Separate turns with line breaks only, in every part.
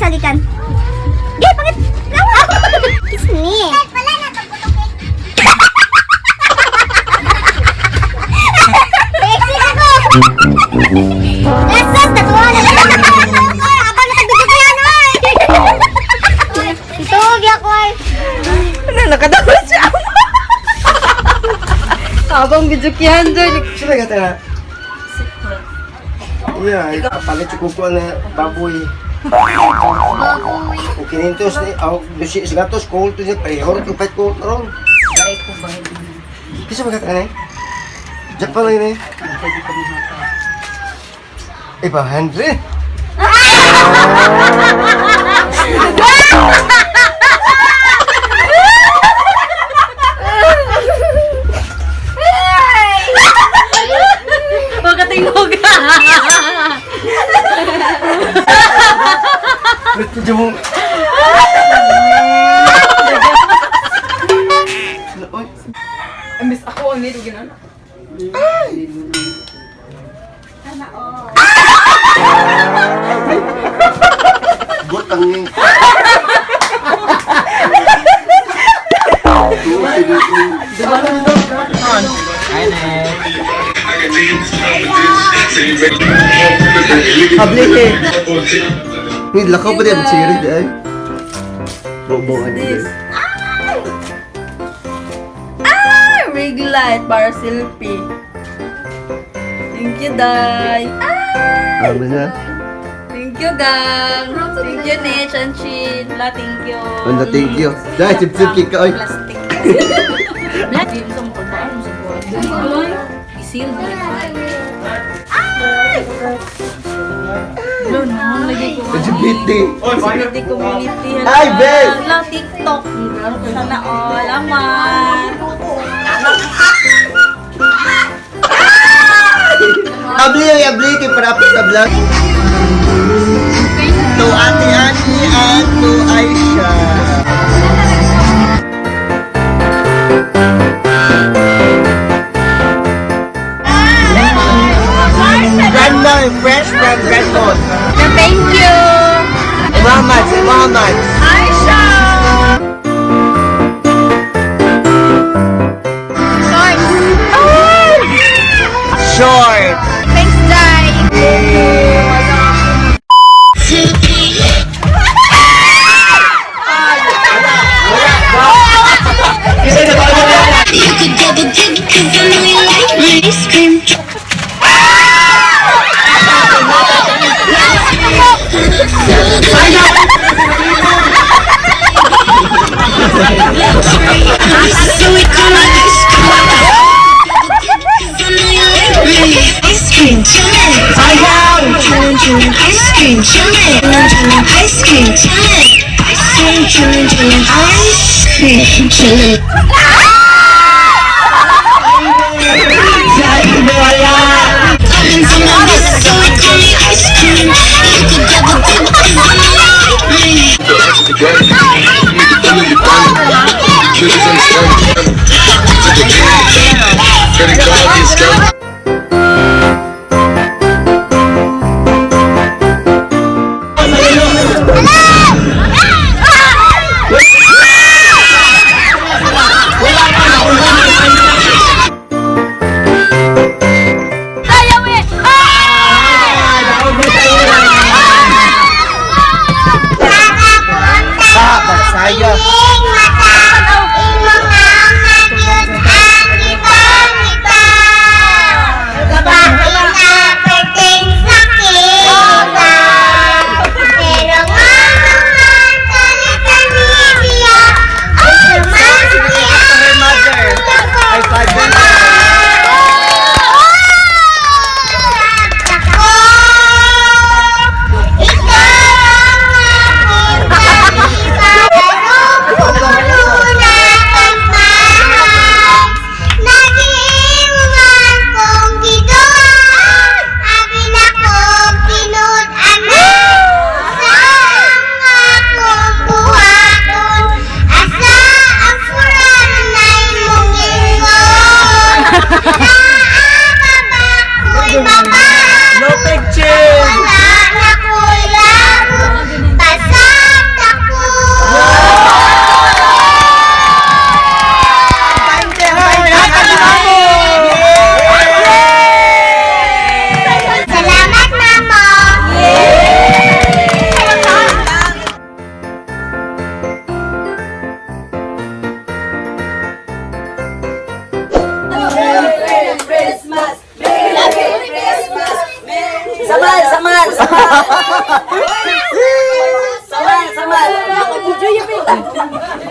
Salikan. Gay, pangit. Kiss me. Wala na itong putukin. Exit ako. Jesus, natuwa na. Ay, abang natagdugtog yan, ay. Ito, ako ay.
Ano, nakadawa siya. Habang bidyokihan dyan.
Sila ka tara. Yeah, palit ko ko na baboy.
Baboy.
O kinintos ni, aw, dusi gatos ko to niya prehor ko pet ko ron. Kisa ba ka tara? Japan lang ni. Eh, ba, 100?
Huwag ka tingog.
Gusto dyan mong. Oy,
Miss ako, ang nito ginan.
Butang ni. Habli eh. Ni lakaw pa din sigaret ay. Bobo ka
This. Ah! Ring light para selfie. Thank you, Day. Ah!
Tama na.
Thank you, gang. Thank you, Nitch and Chin. La, thank you.
Wala, thank you. Dahil, sip-sip ka, oy.
Plastic. Black. Isil. Ay! Lo, no, lagi ko.
LGBT.
LGBT community.
Ay, babe!
Lang TikTok. Sana all. Aman.
Abli, oy, abli. Kay para sa vlog. To Ate Annie and to Aisha. Brand new, fresh from Redmond.
Thank you.
Muhammad, si Muhammad.
Aisha!
Short.
Thanks, Jai.
You could double dip 'cause I know you like my ice cream. So we call my ice cream. 'Cause I know you like my ice cream. Chillin', chillin', chillin', ice cream, chillin', chillin', ice cream, chillin', ice cream, chillin', chillin', ice cream, chillin'. Poppin' from my wrist, so it call me ice cream. You could double dip 'cause I know you like me.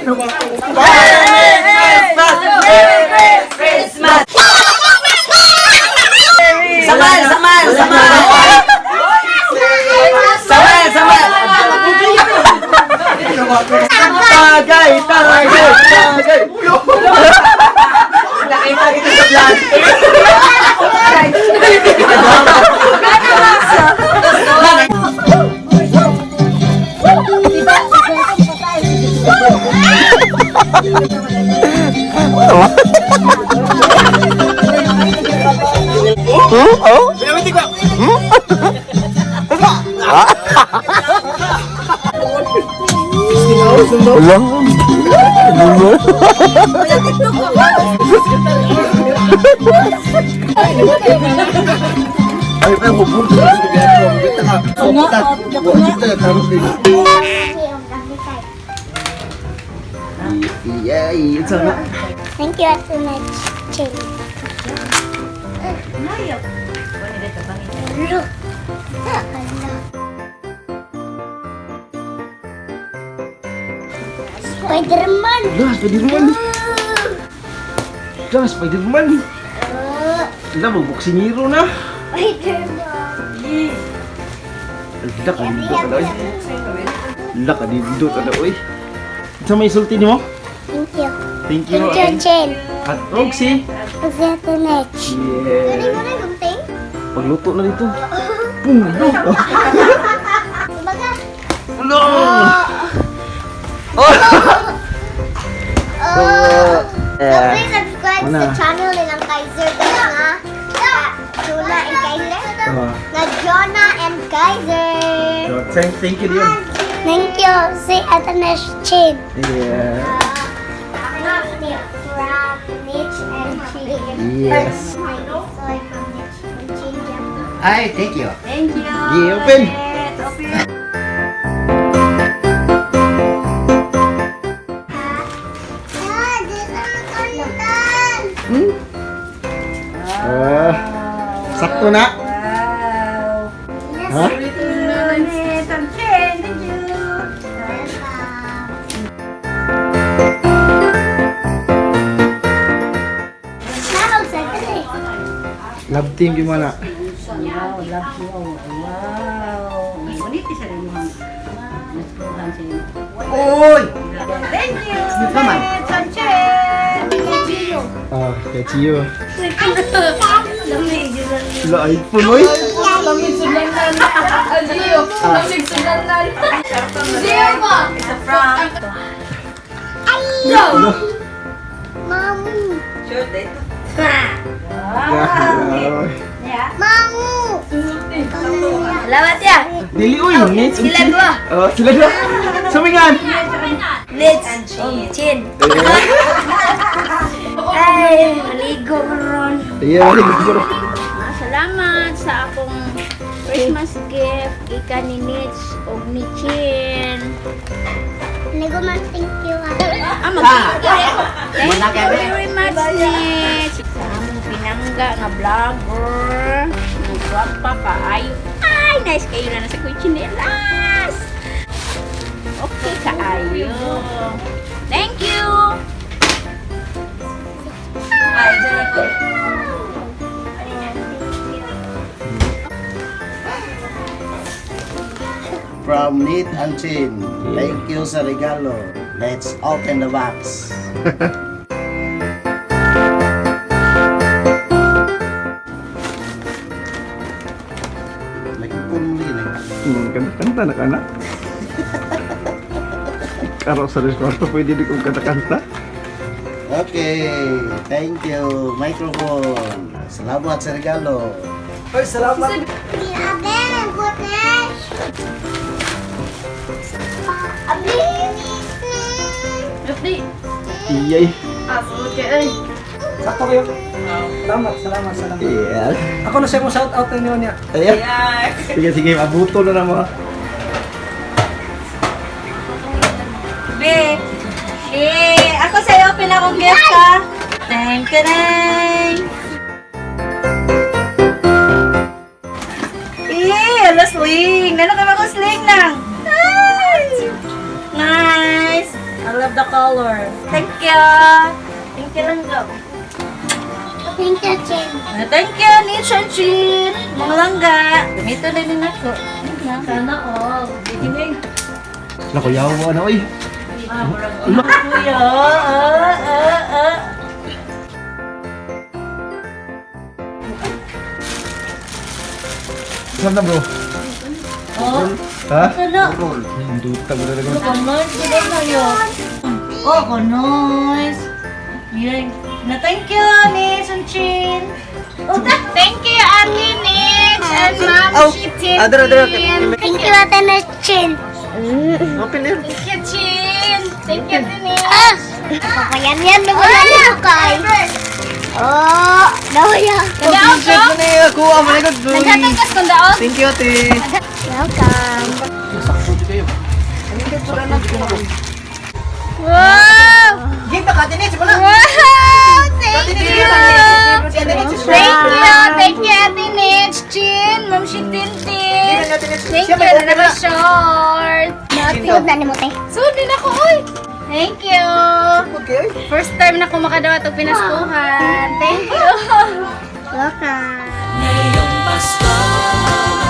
Merry Christmas! Samal, samal, samal! Samal, samal!
Tagay, tagay, tagay.
Nakita kita sa vlog.
Wala. Ay, ay, hubog. Yeah, it's a
Thank you, Ate Mitch. Chin. Look. Hala. Spider-Man.
Lah, Spider-Man. Lah, Spider-Man. Lah, magboksingero na.
Spider-Man.
Lah, kanindot na oy. Lah, kanindot na oy. Sa may sulti nimo?
Thank you.
Thank you.
Thank you, Chin.
At Roxy.
Kasi Ate Mitch. Pwede
Yeah.
mo na gunting?
Pagluto na dito. Puno.
Kumbaga,
Puno. Oh.
oh. So
Eh.
please subscribe
Wala.
sa channel nilang Kaiser na Jonah and Kaiser.
Ah.
Na Jonah and Kaiser.
So, thank you, Dion.
Thank you. Si Ate Mitch Chin.
Yeah.
From Mitch and Chin.
Yes.
Soy from Mitch and Chin.
Ay, thank you.
Thank you.
Yeah, open.
Let's open.
Ah, dito ang kantan.
Ah. Sakto na.
Wow.
Ha?
Thank you. Thank you.
Nawag sa dali.
Love team yung mga.
Wow, love you. Wow. Ngunit isa rin mo. Mas kuhan sa inyo.
Oy!
Thank you.
Naman.
Sanchez.
Gio.
Ah, kay Chio. La iPhone oy.
Lamig sudlanan. Gio, lamig sudlanan. Gio ba?
It's a prank.
Lo.
Mamu.
Sure, dito.
Wow.
Mamu.
Salamat ya.
Dili oy, next.
Sila dua.
Oh, sila dua. Samingan.
Let's chin. Ay, maligo ron.
Yeah, maligo ron.
Salamat sa akong Christmas gift gikan ni Mitch og ni Chin.
Ligo man, thank you. Ah.
Ah, mag- Thank you very much, Mitch. Sa among pinangga nga vlogger. Nga gwapa kaayo. Ay, nice kayo na nasa kuchinelas. Okay kaayo. Thank you.
Ay, dyan na po.
From Nate and Chin. Thank you sa regalo. Let's open the box. Nagpumli na.
Kanta-kanta na kana. Karo sa kwarto pwede di kong kanta-kanta.
Okay, thank you. Microphone. Salamat sa regalo.
Oy, salamat.
Grabe, ang goodness. Abi.
Iyay.
Sakto kayo. Salamat, salamat, salamat.
Yeah.
Ako na siya mo shout out ninyo niya.
Ayan. Sige, sige, mabuto na na mga.
Be. Eh, ako sa'yo, open akong gift ka. Thank you, thank. Eh, ala sling. Nano ka ba akong sling nang? Ay! Nice. I love the color. Thank you. Thank you lang go.
Thank you, Chin.
Thank you, Nitch and Chin. Mga langga. Gamito na din ako. Sana all. Beginning.
Nakuyaw na oy.
Ah, murag. Kuya. Ah, ah, ah.
Saan na, bro?
Oh,
Ha?
sana.
Duta mo talaga.
Kanon, gano'n na yun. Oh, konoys. Yay. Na thank you, Nitch and Chin. Oh,
Thank you, Ate Nitch and Ma'am Shitin.
Adra, adra.
Thank you, Ate na Chin.
Open it.
Thank you, Chin. Thank you, Ate Nitch.
Ah! Papayan yan, nawala niyo kay. Oh, nawala.
Daog
Check mo na yung ako. Oh my God, bro.
Naghatag kas kung daog.
Thank you, ate.
Welcome.
Wow!
Ginta ka, ate Nitch. Wala.
Wow! Thank you!
Thank
Thank you! Thank you, Ate Nitch, Chin, Ma'am Shitintin. Thank you, na short.
Sugod na ni mo, te.
Sundin ako, oy! Thank you! First time na ako makadawa itong pinaskuhan. Thank you!
Welcome.
Ngayong Pasko.